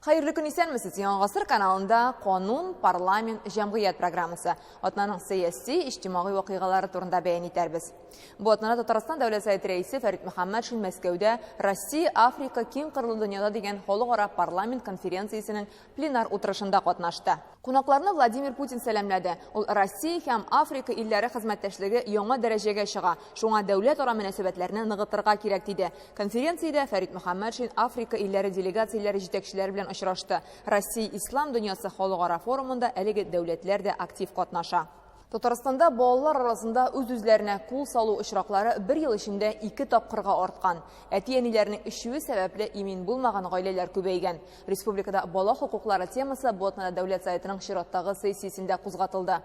Хәерле көн, исәнмесез! Яңа гасыр каналында Канун, парламент, җәмгыять программасы. Атнаның сәяси, иҗтимагый вакыйгалары турында бәян итәрбез. Бу атнада Татарстан Дәүләт Советы рәисе Фәрит Мөхәммәтшин Мәскәүдә Россия, Африка киң кырлы дөньяда дигән халыкара парламент конференциясенең пленар утырышында катнашты. Кунакларны Владимир Путин сәламләде. Ул Россия һәм Африка илләре хезмәттәшлеге яңа дәрәҗәгә чыга, шуңа дәүләтара мөнәсәбәтләрне ныгытырга кирәк, диде. Конференциядә Фәрит Мөхәммәтшин Африка илләре делегацияләре җитәкчеләре белән очрашты. Россия Ислам дөньясы халыкара форумында әлеге дәүләтләр дә актив катнаша. Татарстанда балалар арасында үз-үзләренә кул салу очраклары бер ел эчендә ике тапкырга арткан. Әти-әниләрнең эчүе сәбәпле имин булмаган гаиләләр күбәйгән. Республикада бала хокуклары темасы бу атнада Дәүләт Советының чираттагы сессиясендә кузгатылды.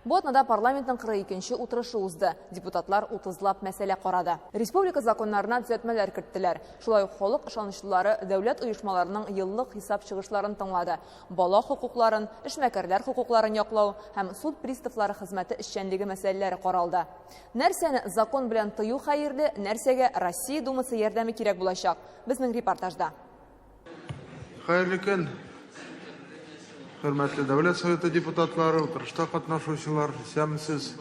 Бу атнада парламентның 42 утырышы узды. Депутатлар 30лап мәсьәлә карады. Республика законнарына төзәтмәләр керттеләр. Шулай ук халык ышанычлылары дәүләт оешмаларының еллык хисап чыгышларын тыңлады. Бала хокукларын, эшмәкәрләр хокукларын яклау һәм суд приставлары хезмәте эшчәнлеге мәсьәләләре каралды. Нәрсәне закон белән тыю хәерле, нәрсәгә Россия Думасы ярдәме кирәк булачак? Безнең репортажда. Хәерле көн, хөрмәтле Дәүләт Советы депутатлары, утырышта катнашучылар, исәнмесез.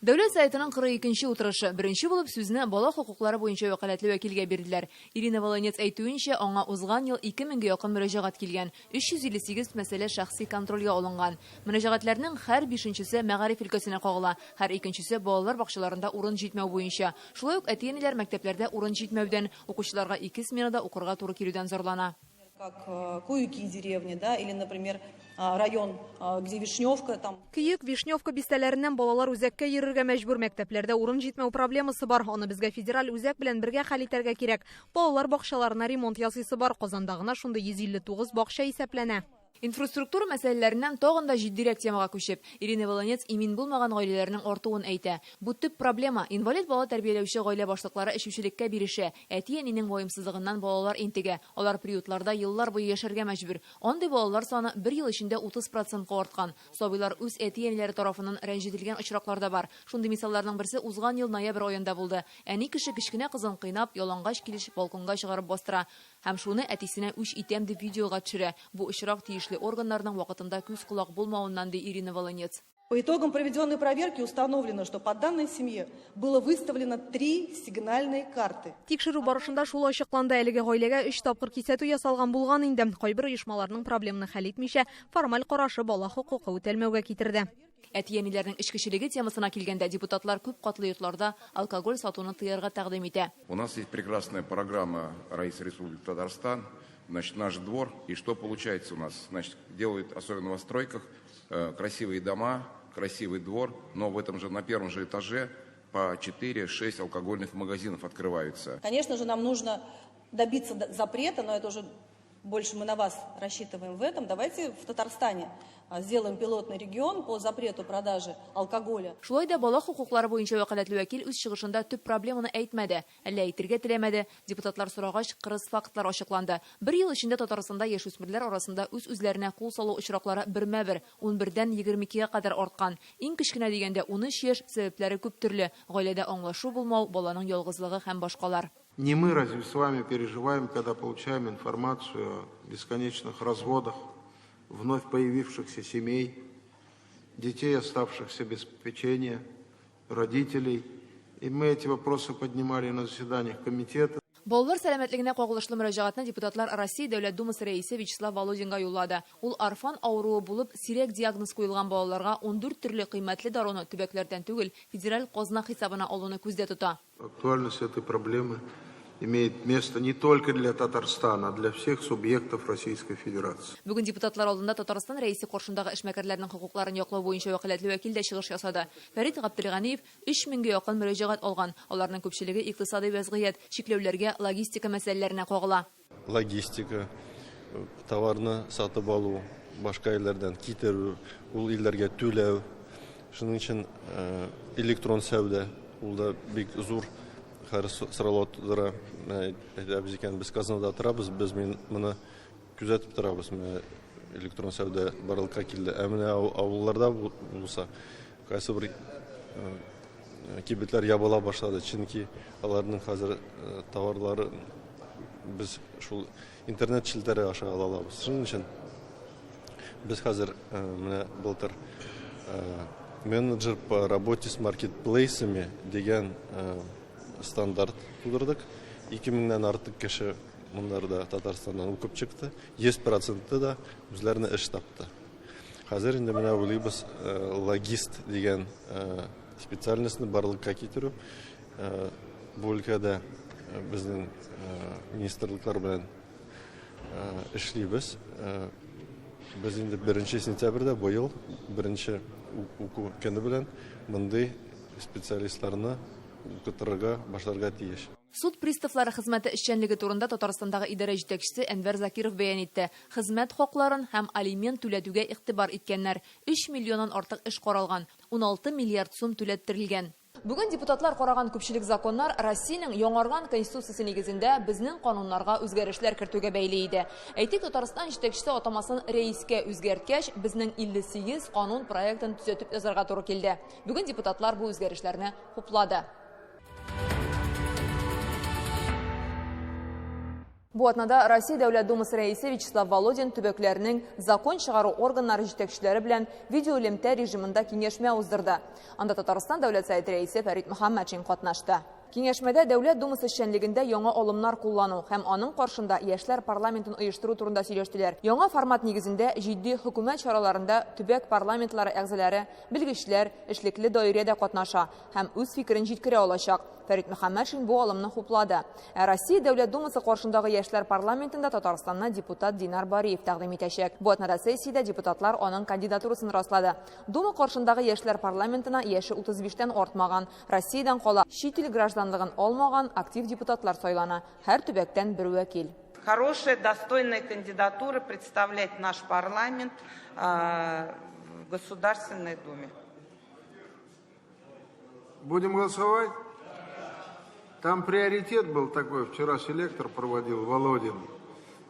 Дәүләт Советының 42 утырышы. Беренче булып сүзне бала хокуклары буенча вәкаләтле вәкилгә бирделәр. Ирина Волынец әйтүенчә, аңа узган ел 2000 гә якын мөрәҗәгать килгән, 358 мәсьәлә шәхси контрольгә алынган. Мөрәҗәгатьләрнең һәр бишенчесе мәгариф өлкәсенә кагыла, һәр икенчесе балалар бакчаларында урын җитмәү буенча. Шулай ук әти-әниләр мәктәпләрдә урын җитмәүдән, укучыларга ике сменада укырга туры килүдән зарлана. Как Куюки деревни, да, или, например, район, где Вишневка, там. Көек, Вишневка бистәләреннән балалар үзәккә йөрергә мәҗбүр. Мәктәпләрдә урын җитмәү проблемасы бар. Аны безгә федераль үзәк белән бергә хәл итәргә кирәк. Балалар бакчаларына ремонт ясыйсы бар. Казанда гына шундый 159 бакча исәпләнә. Инфраструктура мәсьәләләреннән тагын да җитдирәк темага күчеп, Ирина Волынец имин булмаган гаиләләрнең артуын әйтә. Бу төп проблема. Инвалид бала тәрбияләүче гаилә башлыклары эчүчелеккә бирешә, әти-әнинең ваемсызлыгыннан балалар интегә, алар приютларда еллар буе яшәргә мәҗбүр. Андый балалар саны бер ел эчендә 30 процентка арткан. Сабыйлар үз әти-әниләре тарафыннан рәнҗетелгән очраклар да бар. Шундый мисалларның берсе узган ел ноябрь аенда булды. Әни кеше кечкенә кызын кыйнап, ялангач килеш балконга чыгарып бастыра. Һәм шуны әтисенә үч итәм дип видеога төшерә. Бу очрак тиешле органнарның вакытында күз-колак булмавыннан, ди Ирина Волынец. По итогам проведенной проверки установлено, что по данной семье было выставлено три сигнальные карты. Тикшерү барышында шул ачыкланды, әлеге гаиләгә өч тапкыр кисәтү ясалган булган инде. Кайбер оешмаларның проблеманы хәл итмичә, формаль карашы бала хокукы үтәлмәүгә китерде. Әти-әниләрнең эчкечелеге темасына килгәндә, депутатлар күп катлы йортларда алкоголь сатуны тыярга тәкъдим итә. У нас есть прекрасная программа Раиса Республики Татарстан, значит, наш двор. И что получается у нас? Значит, делают, особенно в новостройках, красивые дома, красивый двор, но в этом же, на первом же этаже по 4-6 алкогольных магазинов открываются. Конечно же, нам нужно добиться запрета, но это уже больше мы на вас рассчитываем в этом. Давайте в Татарстане сделаем пилотный регион по запрету продажи алкоголя. Шулай да бала хокуклары буенча вәкаләтле вәкил үз чыгышында төп проблеманы әйтмәде, әллә әйтергә теләмәде. Депутатлар сорагач, кырыс фактлар ачыкланды. Бер ел эчендә Татарстанда яшүсмерләр арасында үз-үзләренә кул салу очраклары бермә-бер, 11дән 22гә кадәр арткан. Иң кечкенә дигәндә 13 яшь, сәбәпләре күп төрле, гаиләдә аңлашу булмау, баланың ялгызлыгы һәм башкалар. Не мы разве с вами переживаем, когда получаем информацию о бесконечных разводах, вновь появившихся семей, детей, оставшихся без попечения, родителей. И мы эти вопросы поднимали на заседаниях комитета. Балалар сәламәтлегенә кагылышлы мөрәҗәгатьне депутатлар Россия Дәүләт Думасы рәисе Вячеслав Володинга юллады. Ул орфан авыруы булып, сирәк диагноз куелган балаларга 14 төрле кыйммәтле даруны төбәкләрдән түгел, федераль казна хисабына алуны күздә тота. Актуальность этой проблемы имеет место не только для Татарстана, а для всех субъектов Российской Федерации. Бүген депутатлар алдында Татарстан Рәисе каршындагы эшмәкәрләрнең хокукларын яклау буенча вәкаләтле вәкил дә чыгыш ясады. Фәрит Габделганиев 3 меңгә якын мөрәҗәгать алган. Аларның күпчелеге икътисадый вәзгыять, чикләүләргә, логистика мәсьәләләренә кагыла. Логистика, товарны сатып алу, башка илләрдән китерү, ул илләргә түләү. Шуның өчен электрон сәүдә ул да бик зур хәр сораулар тудыра. Менә әйтәбез икән, без казнада торабыз, без моны күзәтеп торабыз. Менә электрон сәүдә барлыкка килде. Ә менә авылларда булса, кайсы бер кибетләр ябыла башлады, чөнки аларның хәзер товарлары без шул интернет челтәре аша ала алабыз. Шуның өчен без хәзер менә былтыр менеджер по работе с маркетплейсами дигән стандарт тудырдык. 2000-нән артык кеше моннарда Татарстаннан укып чыкты. 100% да үзләренә эш тапты. Хәзер инде менә уйлыйбыз логист дигән специальностьны барлыкка китерү. Бу өлкәдә безнең министрлыклар белән эшлибез. Без инде 1 сентябрьдә быел беренче уку көне белән мондый специалистларны укытырга башларга тиеш. Суд приставлары хезмәте эшчәнлеге турында Татарстандагы идарә җитәкчесе Әнвәр Закиров бәян итте. Хезмәт хакларын һәм алимент түләтүгә игътибар иткәннәр. 3 миллионнан артык эш каралган, 16 миллиард сум түләттерелгән. Бүген депутатлар караган күпчелек законнар Россиянең яңарган конституциясе нигезендә безнең кануннарга үзгәрешләр кертүгә бәйле иде. Әйтик, Татарстан җитәкчесе атамасын рәискә үзгәрткәч, безнең 58 канун проектын төзәтеп язарга туры килде. Бүген депутатлар бу үзгәрешләрне хуплады. Бу атнада Россия Дәүләт Думасы рәисе Вячеслав Володин төбәкләрнең закон чыгару органнары җитәкчеләре белән видеоэлемтә режимында киңәшмә уздырды. Анда Татарстан Дәүләт Советы рәисе Фәрит Мөхәммәтшин катнашты. Киңәшмәдә Дәүләт Думасы эшчәнлегендә яңа алымнар куллану һәм аның каршында яшьләр парламентын оештыру турында сөйләштеләр. Яңа формат нигезендә җитди хөкүмәт чараларында төбәк парламентлары әгъзалары, белгечләр, эшлекле даирә дә катнаша һәм үз фикерен җиткерә алачак. Фәрит Мөхәммәтшин бу алымны хуплады. Ә Россия Дәүләт Думасы каршындагы яшьләр парламентында Татарстанны депутат Динар Бариев тәкъдим итәчәк. Бу атнада сессиядә депутатлар аның кандидатурасын раслады. Дума каршындагы яшьләр парламентына яше 35-тән артмаган, Россиядән кала чит ил гражданлыгын алмаган актив депутатлар сайлана. Һәр төбәктән бер вәкил. Хорошая, достойная кандидатура представлять наш парламент в Государственной Думе. Будем голосовать? Там приоритет был такой, вчера селектор проводил, Володин.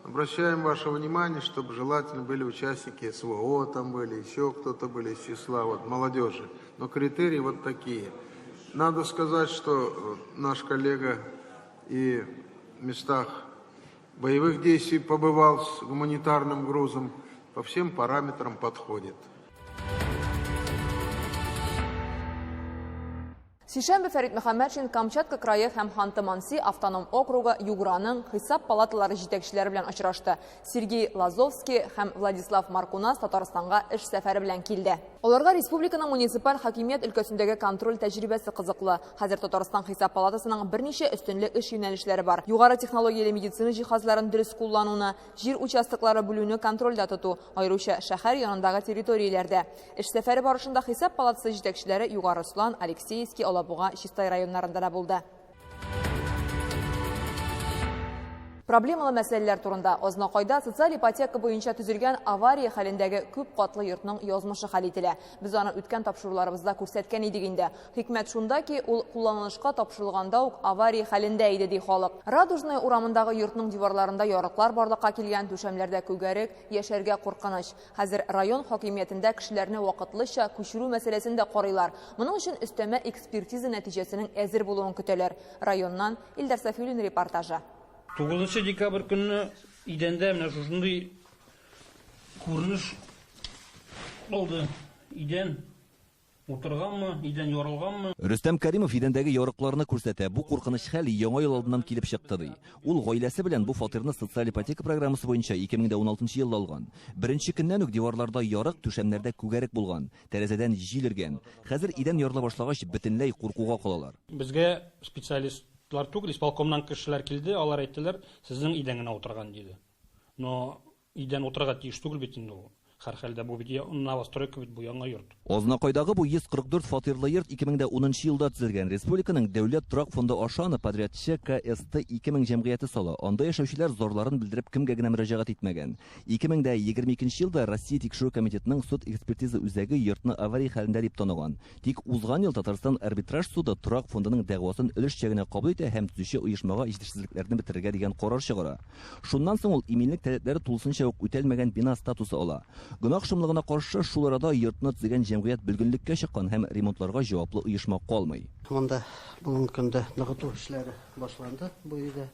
Обращаем ваше внимание, чтобы желательно были участники СВО, там были, еще кто-то были из числа вот, молодежи. Но критерии вот такие. Надо сказать, что наш коллега и в местах боевых действий побывал с гуманитарным грузом, по всем параметрам подходит. Сишәмбе Фәрит Мөхәммәтшин Камчатка крае һәм Ханты-Манси автоном округы Юграның хисап палаталары җитәкчеләре белән очрашты. Сергей Лазовский һәм Владислав Маркунас Татарстанга эш сәфәре белән килде. Аларга республиканың муниципаль хакимият өлкәсендәге контроль тәҗрибәсе кызыклы. Хәзер Татарстан хисап палатасының берничә өстенлек эш юнәлешләре бар. Югары технологияле медицина җиһазларын дөрес куллануны, җир участоклары бүлүне контрольдә тоту, аеруча шәһәр янындагы территорияләрдә. Эш сәфәре барышында хисап палатасы җитәкчеләре Югары Ослан, Алексеевский, Алабуга, Чистай районнарында да булды. Проблемалы мәсьәләләр турында Азнакайда социаль ипотека буенча төзелгән авария хәлендәге күп катлы йортның язмышы хәл ителә. Без аны үткән тапшыруларыбызда күрсәткән идек инде. Хикмәт шунда ки, ул кулланылышка тапшырылганда ук авария хәлендә иде, ди халык. Радужная урамындагы йортның диварларында ярыклар барлыкка килгән, түшәмләрдә күгәрек, яшәргә куркыныч. Хәзер район хакимиятендә кешеләрне вакытлыча күчерү мәсьәләсен дә карыйлар. Моның өчен өстәмә экспертиза нәтиҗәсенең әзер булуын көтәләр. Районнан Илдар Сафиуллин репортажы. 9 декабрь көнне идәндә менә шушындый күренеш булды. Идән утырганмы, идән ярылганмы? Рөстәм Каримов идәндәге ярыкларны күрсәтә. Бу куркыныч хәл яңа ел алдыннан килеп чыкты, ди. Ул гаиләсе белән бу фатирны социаль ипотека программасы буенча 2016 елда алган. Беренче көннән үк диварларда ярык, түшәмнәрдә күгәрек булган, тәрәзәдән җил өргән. Хәзер идән ярыла башлагач, бөтенләй куркуга калалар. Безгә специалист түгел, исполкомнан кешеләр килде, алар әйттеләр, сезнең идән генә утырган диде. Но идән утырырга тиеш түгел бит инде ул. Һәр хәлдә бу бит новостройка бит, бу яңа йорт. Азнакайдагы бу 144 фатирлы йорт 2010 елда төзелгән. Республиканың дәүләт торак фонды аша аны подрядчы КСТ 2000 җәмгыяте сала. Анда яшәүчеләр зарларын белдереп кемгә генә мөрәҗәгать итмәгән. 2022 елда Россия тикшерү комитетының суд экспертиза үзәге йортны авария хәлендә дип таныган. Тик узган ел Татарстан арбитраж суды торак фондының дәгъвасын өлешчә генә кабул итә һәм төзүче оешмага җитешсезлекләрне бетерергә дигән карар чыгара. Шуннан соң ул иминлек таләпләре тулысынча ук үтәлмәгән бина статусы ала. Гөнаһ шомлыгына каршы шул арада йортны төзегән җәмгыять бөлгенлеккә чыккан һәм ремонтларга җаваплы оешма калмый. Монда бүгенге көндә ныгыту эшләре башланды бу өйдә.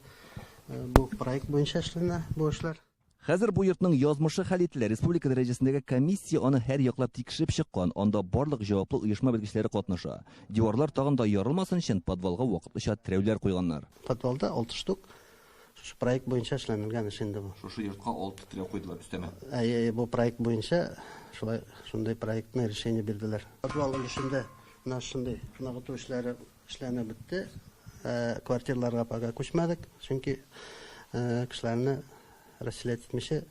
Бу проект буенча эшләнә бу эшләр. Хәзер бу йортның язмышы хәл ителә. Республика дәрәҗәсендәге комиссия аны һәр яклап тикшереп чыккан. Анда барлык җаваплы оешма белгечләре катнаша. Диварлар тагын да ярылмасын өчен подвалга вакытлыча терәүләр куйганнар. Подвалда 6 штук. Шушы проект буенча эшләнелгән эш инде бу. Шушы йортка 6 терәү куйдылар өстәмә. Әйе, бу проект буенча шулай шундый проектны решение бирделәр. Подвал өлешендә менә шундый ныгыту эшләре эшләнеп бетте. Квартираларга пока күчмәдек, чөнки кешеләрне расселять итмичә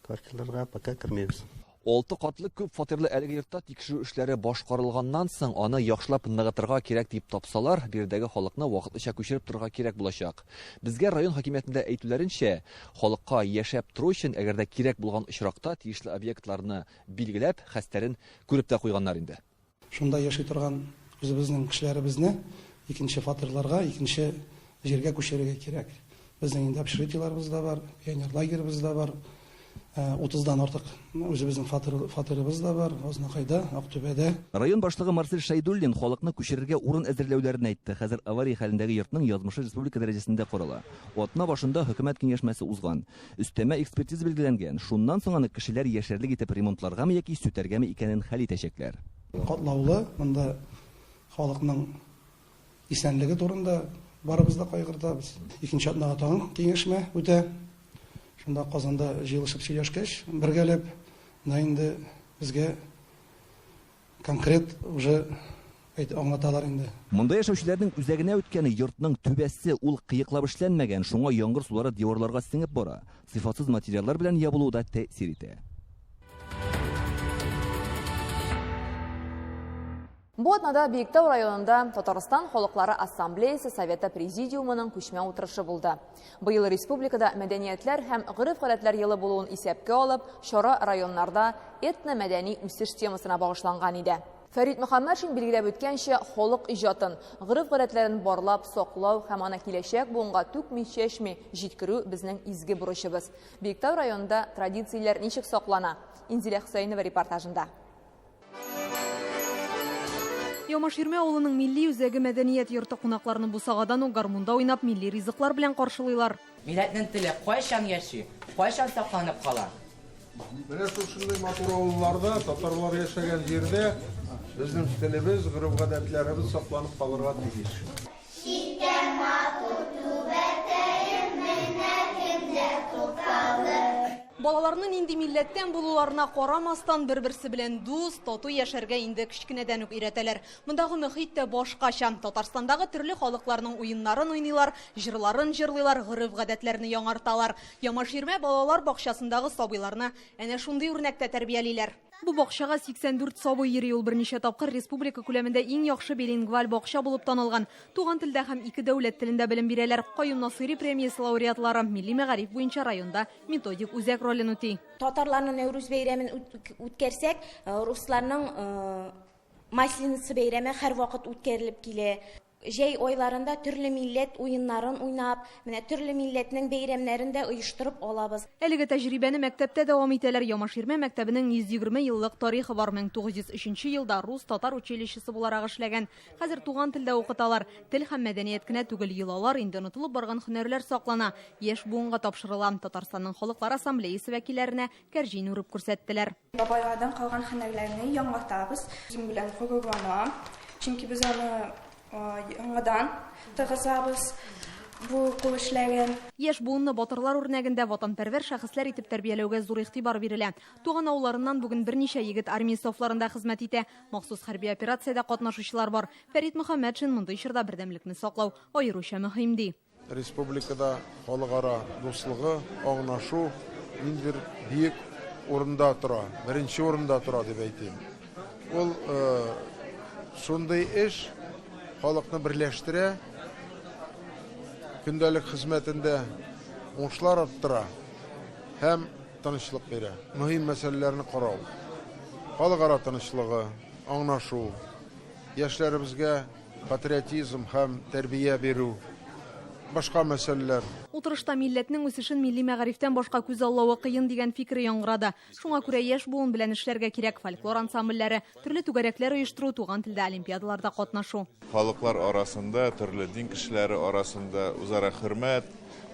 квартираларга пока кермибез. 6 катлы күп фатирлы әлеге йортта тикшерү эшләре башкарылганнан соң аны яхшылап ныгытырга кирәк дип тапсалар, биредәге халыкны вакытлыча күчереп торырга кирәк булачак. Безгә район хакимиятендә әйтүләренчә, халыкка яшәп тору өчен әгәр дә кирәк булган очракта тиешле объектларны билгеләп, хәстәрен күреп тә куйганнар инде. Шунда яши торган үзебезнең кешеләребезне икенче фатирларга, икенче җиргә күчерергә кирәк. Безнең инде общежитиеларыбыз да бар, пионер лагеребыз да бар, 30-дан артык үзебезнең фатирыбыз да бар, Азнакайда, Актүбәдә. Район башлыгы Марсель Шәйдуллин халыкны күчерергә урын әзерләүләрен әйтте. Хәзер авария хәлендәге йортның язмышы республика дәрәҗәсендә карала. Атна башында хөкүмәт киңәшмәсе узган. Өстәмә экспертиза билгеләнгән. Шуннан соң аны кешеләр яшәрлек итеп ремонтларгамы яки сүтәргәме икәнен хәл итәчәкләр. Катлаулы, монда халыкның исәнлеге турында барыбыз да кайгыртабыз. Икенче атнага тагын киңәшмә үтә. Шунда Казанда җыелышып сөйләшкәч, бергәләп, менә инде безгә конкрет уже аңлаталар инде. Монда яшәүчеләрнең үзәгенә үткәне йортның түбәсе, ул кыеклап эшләнмәгән, шуңа яңгыр сулары диварларга сеңеп бара. Сыйфатсыз материаллар белән ябылуы да тәэсир итә. Бу атнада Биектау районында Татарстан халыклары ассамблеясы Советы президиумының күчмә утырышы булды. Быел республикада мәдәниятләр һәм гореф-гадәтләр елы булуын исәпкә алып, чара районнарда этномәдәни үсеш темасына багышланган иде. Фәрит Мөхәммәтшин билгеләп үткәнчә, халык иҗатын, гореф-гадәтләрен барлап, саклау һәм аны киләчәк буынга түкми-чәчми җиткерү безнең изге бурычыбыз. Биектау районында традицияләр ничек саклана? Инзилә Хөсәенова репортажында. Ямаширмә авылының милли үзәге мәдәният йорты кунакларны бусагадан ук гармунда уйнап милли ризыклар белән каршылыйлар. Милләтнең теле кайчан яши, кайчан сакланып кала? Менә шушындый матур авылларда, татарлар яшәгән җирдә безнең телебез, гореф-гадәтләребез сакланып калырга тиеш. Читтә матур түбәтәем, менә кемдә тукталды. Балаларны нинди милләттән булуларына карамастан бер-берсе белән дус, тату яшәргә инде кечкенәдән үк өйрәтәләр. Мондагы мөхит тә башкача. Татарстандагы төрле халыкларның уеннарын уйныйлар, җырларын җырлыйлар, гореф-гадәтләрне яңарталар. Ямаширмә балалар бакчасындагы сабыйларны әнә шундый үрнәктә тәрбиялиләр. Бу бакчага 84 сабый йөри, ул берничә тапкыр республика күләмендә иң яхшы билингваль бакча булып танылган. Туган телдә һәм ике дәүләт телендә белем бирәләр. Каюм Насыйри премиясе лауреатлары милли мәгариф буенча районда методик үзәк ролен үти. Татарларның Нәүрүз бәйрәмен үткәрсәк, русларның Масленица бәйрәме һәрвакыт үткәрелеп килә. Җәй айларында төрле милләт уеннарын уйнап, менә төрле милләтнең бәйрәмнәрен дә оештырып алабыз. Әлеге тәҗрибәне мәктәптә дәвам итәләр. Ямаширмә мәктәбенең 120 еллык тарихы бар. 1903 елда рус-татар училищесы буларак эшләгән. Хәзер туган телдә укыталар. Тел һәм мәдәният кенә түгел, йолалар, инде онытылып барган һөнәрләр саклана. Яшь буынга тапшырыла. Татарстанның халыклар ассамблеясы вәкилләренә кәрҗин үреп күрсәттеләр. Бабайлардан калган һөнәрләрне яңартабыз. Үзем белән горурланам, чөнки без аны яңадан торгызабыз бу кул эшләрен. Яшь буынны батырлар үрнәгендә ватанпәрвәр шәхесләр итеп тәрбияләүгә зур игътибар бирелә. Туган авылларыннан бүген берничә егет армия сафларында хезмәт итә. Махсус хәрби операциядә катнашучылар бар. Фәрит Мөхәммәтшин мондый чорда бердәмлекне саклау аеруча мөһим ди. Республикада халыкара дуслыгы, аңлашу ниндидер бөек урында тора, беренче урында тора дип әйтим. Ул шундый эш халыкны берләштерә, көндәлек хезмәтендә уңышлар арттыра һәм тынычлык бирә. Мөһим мәсьәләләрне карау, халыкара тынычлыгы, аңлашу, яшьләребезгә патриотизм һәм тәрбия бирү, башка мәсьәләләр. Утырышта милләтнең үсешен милли мәгарифтән башка күз аллавы кыен дигән фикер яңгырады. Шуңа күрә яшь буын белән эшләргә кирәк. Фольклор ансамбльләре, төрле түгәрәкләр оештыру, туган телдә олимпиадаларда катнашу. Халыклар арасында, төрле дин кешеләре арасында үзара хөрмәт,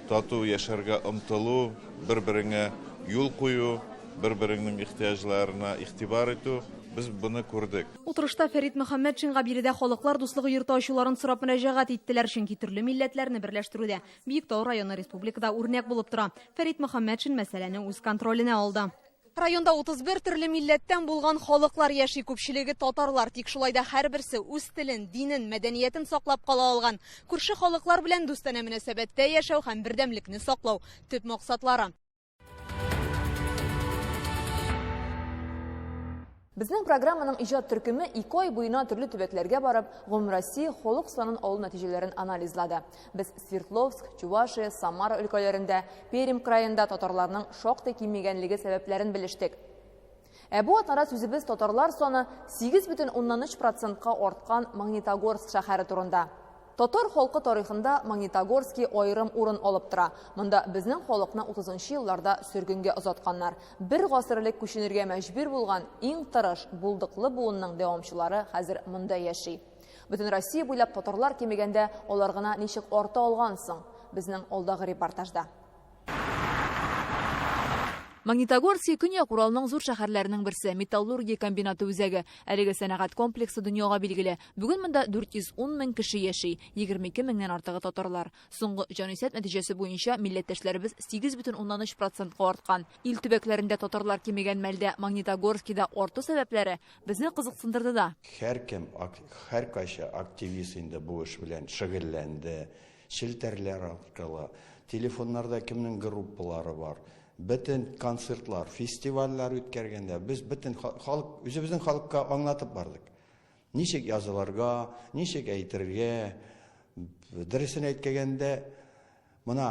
тату яшәргә омтылу, бер-береңә юл кую, бер-береңнең ихтыяҗларына игътибар итү, без моны күрдек. Утырышта Фәрит Мөхәммәтшинга биредә Халыклар дуслыгы йорты ачуларын сорап мөрәҗәгать иттеләр, чөнки төрле милләтләрне берләштерүдә Биектау районы республикада үрнәк булып тора. Фәрит Мөхәммәтшин мәсьәләне үз контроленә алды. Районда 31 төрле милләттән булган халыклар яши, күпчелеге татарлар. Тик шулай да һәрберсе үз телен, динен, мәдәниятен саклап кала алган. Күрше халыклар белән дустанә мөнәсәбәттә яшәү һәм бердәмлекне саклау төп максатлары. Безнең программаның иҗат төркеме 2 ай буена төрле төбәкләргә барып, гомумроссия халык санын алу нәтиҗәләрен анализлады. Без Свердловск, Чувашия, Самара өлкәләрендә, Пермь краенда татарларның шактый кимегәнлеге сәбәпләрен белештек. Ә бу атнада сүзебез татарлар саны 8,3 процентка арткан Магнитогорск шәһәре турында. Татар халкы тарихында Магнитогорский аерым урын алып тора. Монда безнең халыкны 30 елларда сөргенгә озатканнар. Бер гасыр элек күченергә мәҗбүр булган иң тырыш, булдыклы буынның дәвамчылары хәзер монда яши. Бөтен Россия буйлап татарлар кимегәндә алар гына ничек арта алган соң? Безнең алдагы репортажда. Магнитогорский Көньяк Уралның зур шәһәрләренең берсе, металлургия комбинаты үзәге. Әлеге сәнәгать комплексы дөньяга билгеле. Бүген монда 410 мең кеше яши, 22 меңнән артыгы татарлар. Соңгы җанисәп нәтиҗәсе буенча милләттәшләребез 8,3 процентка арткан. Ил төбәкләрендә татарлар кимегән мәлдә Магнитогорскийда арту сәбәпләре безне кызыксындырды да. Һәркем, һәркайсы активист инде бу эш белән шөгыльләнде. Челтәрләр аркылы, телефоннарда кемнең группалары бар. Бөтен концертлар, фестивальләр үткәргәндә без бөтен халык, үзебезнең халыкка аңлатып бардык. Ничек язылырга, ничек әйтергә, дөресен әйткәндә, мына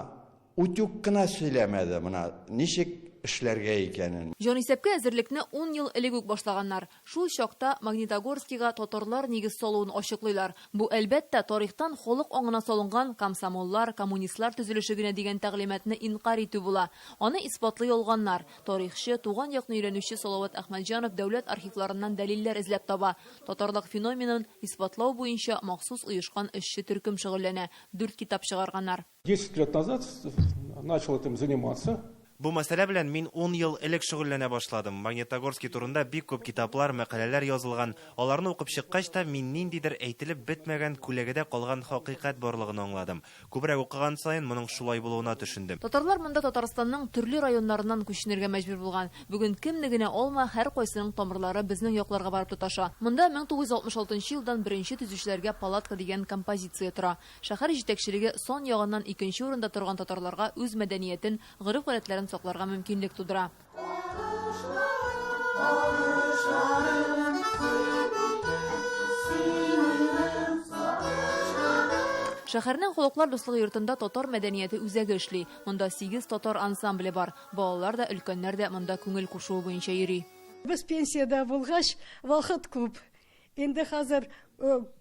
утюг кына сөйләмәде, мына ничек эшләргә икәнен. Җанисәпкә әзерлекне 10 ел элек үк башлаганнар. Шул чакта Магнитогорскийга татарлар нигез салуын ачыклыйлар. Бу әлбәттә тарихтан халык аңына салынган комсомоллар, коммунистлар төзелеше генә дигән тәгълиматны инкарь итү була. Аны исбатлый алганнар. Тарихчы, туган якны өйрәнүче Салават Әхмәтҗанов дәүләт архивларыннан дәлилләр эзләп таба. Татарлык феноменын исбатлау буенча махсус оешкан эшче төркем шөгыльләнә. 4 китап чыгарганнар. 10 лет назад начал этим заниматься. Бу мәсьәлә белән мин 10 ел элек шөгыльләнә башладым. Магнитогорский турында бик күп китаплар, мәкаләләр язылган. Аларны укып чыккач та мин ниндидер әйтелеп бетмәгән күләгәдә калган хакыйкать барлыгын аңладым. Күбрәк укыган саен моның шулай булуына төшендем. Татарлар монда Татарстанның төрле районнарыннан күченергә мәҗбүр булган. Бүген кемне генә алма, һәр кайсының тамырлары безнең якларга барып тоташа. Монда 1966 елдан беренче төзүчеләргә палатка дигән композиция тора. Шәһәр җитәкчелеге сан ягыннан икенче урында торган татарларга үз мәдәниятен, гореф-гадәтләрен сакларга мөмкинлек тудыра. Шәһәрнең Халыклар дуслыгы йортында татар мәдәнияте үзәге эшли. Монда 8 татар ансамбле бар. Балалар да, өлкәннәр дә монда күңел кушуы буенча йөри. Без пенсиядә булгач, вакыт күп. Инде хәзер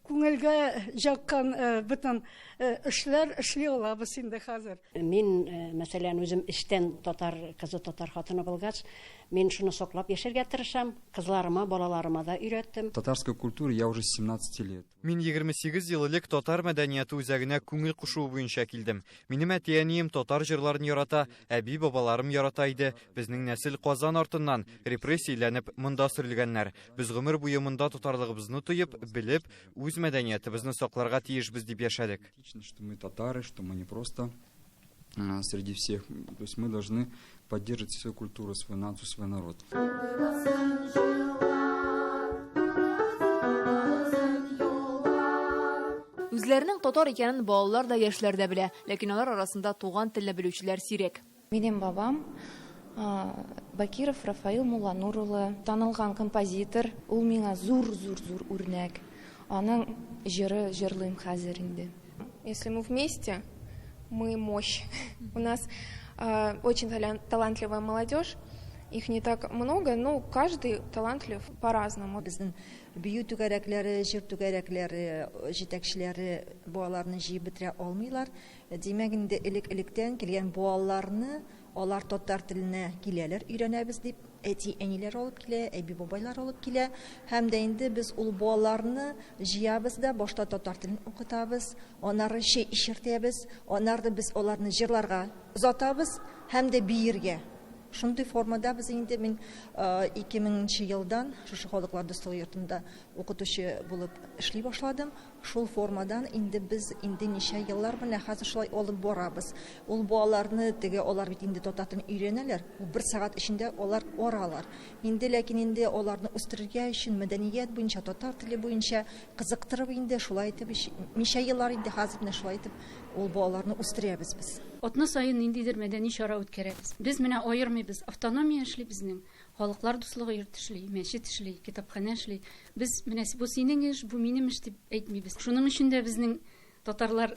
күңелгә яккан бөтен эшләр эшли алабыз инде хәзер. Мин, мәсәлән, үзем эштән татар кызы, татар хатыны булгач, мин шуны саклап яшәргә тырышам. Кызларыма, балаларыма да өйрәттем. Татарскую культуру я уже с 17 лет. Мин 28 ел элек татар мәдәнияте үзәгенә күңел кушуы буенча килдем. Минем әти-әнием татар җырларын ярата, әби-бабаларым ярата иде. Безнең нәсел Казан артыннан репрессияләнеп монда сөрелгәннәр. Без гомер буе монда татарлыгыбызны тоеп, белеп, үз мәдәниятебезне сакларга тиешбез дип яшәдек. Что мы татары, что мы не просто среди всех, то есть мы должны поддерживать свою культуру, свою нацию, свой народ. Үзләренең татар икәнен балалар да, яшьләр дә белә, ләкин алар арасында туган телне белүчеләр сирәк. Минем бабам Бакиров Рафаил Мулланур улы, танылган композитор, ул миңа зур-зур-зур үрнәк. Аның җыры җырлыйм хәзер инде. Если мы вместе, мы мощь. У нас очень талантливая молодежь. Их не так много, но каждый талантлив по-разному. Безнең бию түгәрәкләре, җыр түгәрәкләре, җитәкчеләре балаларны җыеп бетерә алмыйлар. Димәк, инде элек-электән килгән балаларны Алар татар теленә киләләр, өйрәнәбез дип, әти-әниләр алып килә, әби-бабайлар алып килә. Һәм дә инде без ул балаларны җыябыз да, башта татар телен укытабыз, аннары чәй эчертәбез, аннары без аларны җырларга озатабыз һәм дә биергә. Шундый формада без инде мин 2000 нче елдан шушы Халыклар дуслыгы йортында укытучы булып эшли башладым. Шул формадан инде без инде ничә еллар менә хәзер шулай алып барабыз. Ул балаларны теге алар бит инде татар телен өйрәнәләр. Ул бер сәгать эчендә алар аралар. Инде ләкин инде аларны үстерергә өчен мәдәният буенча, татар теле буенча кызыктырып инде шулай итеп ничә еллар инде хәзер менә шулай итеп ул балаларны үстерәбез без. Атна саен ниндидер мәдәни чара үткәрәбез. Без менә аермыйбыз. Автономия эшли безнең. Халыклар дуслыгы йорты эшли, мәчет эшли, китапханә эшли. Без менә бу синең эш, бу минем эш дип әйтмибез. Шуның өчен дә безнең татарлар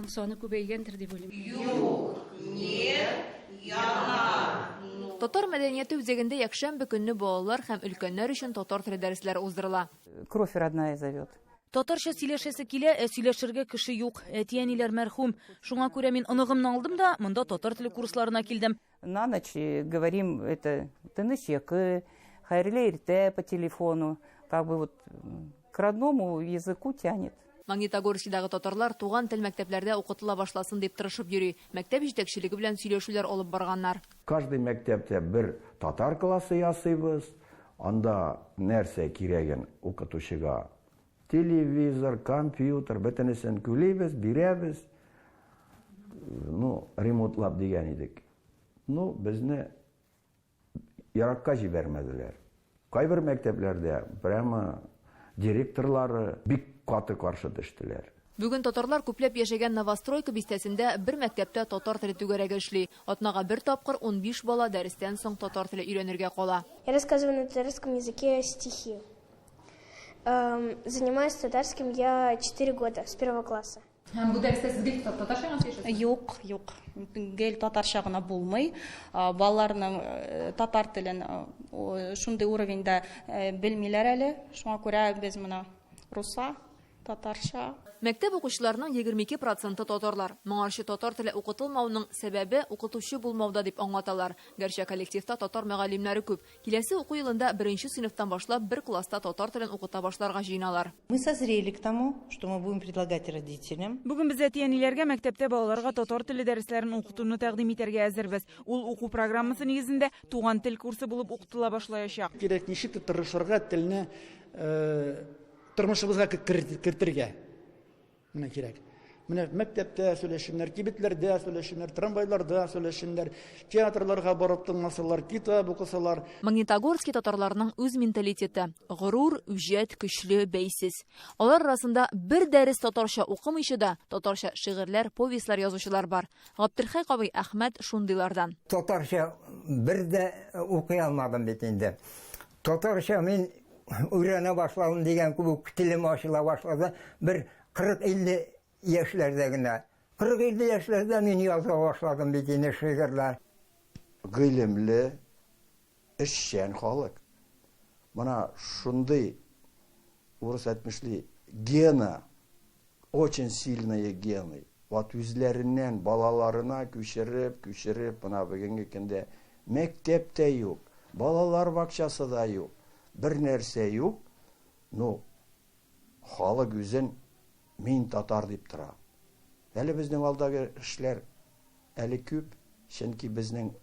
саны күбәйгәндер дип уйлыйм. Юк, нет, яна. Татар мәдәнияте үзәгендә якшәмбе көнне балалар һәм өлкәннәр өчен татар теле дәресләре уздырыла. Кровь родная зовет. Татарча сөйләшәсе килә, ә сөйләшергә кеше юк. Әти-әниләр мәрхүм. Шуңа күрә мин оныгымны алдым да, монда татар теле курсларына килдем. На ночь говорим это тыныч йокы, хәерле иртә по телефону. Как бы вот к родному языку тянет. Магнитогорскидагы татарлар туган тел мәктәпләрдә укытыла башласын дип тырышып йөри. Мәктәп җитәкчелеге белән сөйләшүләр алып барганнар. Каждый мәктәптә бер татар классы ясыйбыз. Анда нәрсә кирәген укытучыга телевизор, компьютер, бөтенесен түлибез, бирәбез. Ну, ремонтлап дигән идек. Ну, безне еракка җибәрмәделәр. Кайбер мәктәпләрдә прямо директорлары бик каты каршы төштеләр. Бүген татарлар күпләп яшәгән Новостройка бистәсендә бер мәктәптә татар теле түгәрәге эшли. Атнага бер тапкыр 15 бала дәрестән соң татар теле өйрәнергә кала. Я рассказываю на татарском языке стихи. Занимаюсь татарским я 4 года, с первого класса. Һәм бу дәрестә сез гел татарча гына сөйләшәсезме? Юк, юк. Гел татарча гына булмый. Балаларның татар телен шундый уровеньда белмиләр әле. Шуңа күрә без моны русча, татарча. Мәктәп укучыларының 22 проценты татарлар. Моңарчы татар теле укытылмауның сәбәбе укытучы булмауда дип аңлаталар. Гәрчә коллективта татар мөгаллимнәре күп. Киләсе уку елында беренче сыйныфтан башлап бер класста татар телен укыта башларга җыеналар. Мы созрели к тому, что мы будем предлагать родителям. Бүген без әти-әниләргә мәктәптә балаларга татар теле дәресләрен укытуны тәкъдим итәргә әзербез. Ул уку программасы нигезендә туган тел курсы булып укытыла башлаячак. Кирәк ничек тә тырышырга телне тормышыбызга кертергә. Менә кирәк. Менә мәктәптә сөйләшеннәр, кибетләрдә сөйләшеннәр, трамвайларда сөйләшеннәр, театрларга барып тыңласалар, китап укысалар. Магнитогорский татарларының үз менталитеты. Горур, үҗәт, көчле, бәйсез. Алар арасында бер дәрес татарча укымыйча да, татарча шигырьләр, повестьлар язучылар бар. Габделхәй абый Әхмәт шундыйлардан. Татарча бер дә укый алмадым бит инде. Татарча мин өйрәнә башладым дигән кебек телем ачыла башлады. Бер 40-50 яшьләрдә генә. 40-50 яшьләрдә мин яза башладым бит инде шигырьләр. Гыйлемле, эшчән халык. Менә шундый, урыс әйтмешли, гена, очень сильные гены. Вот үзләреннән балаларына күчереп, күчереп, менә бүгенге көндә мәктәп тә юк, балалар бакчасы да юк, бер нәрсә юк. Ну, халык үзен мин татар дип тора. Әле безнең алдагы эшләр әле күп, чөнки безнең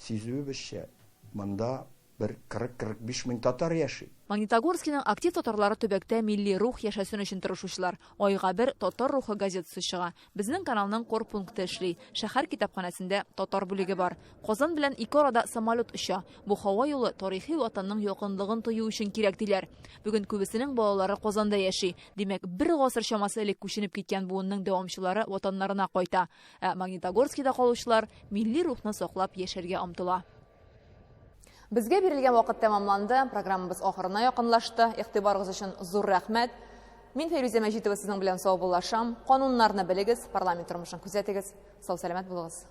сизүебезчә, монда бер 40-45 мең татар яши. Магнитогорскиның актив татарлары төбәктә милли рух яшәсен өчен тырышучылар. Айга бер Татар рухы газетасы чыга. Безнең каналның корпункты эшли. Шәһәр китапханәсендә татар бүлеге бар. Казан белән ике арада самолет оча. Бу һава юлы тарихи ватанның якынлыгын тою өчен кирәк диләр. Бүген күбесенең балалары Казанда яши. Димәк, бер гасыр чамасы элек күченеп киткән буынның дәвамчылары ватаннарына кайта. Ә Магнитогорскида калучылар милли рухны саклап яшәргә омтыла. Безгә бирелгән вакыт тәмамланды. Программабыз ахырына якынлашты. Игътибарыгыз өчен зур рәхмәт. Мин Фәйрүзә Мәҗитова сезнең белән саубуллашам. Кануннарны белегез, парламент тормышын күзәтегез. Сау-сәламәт булыгыз.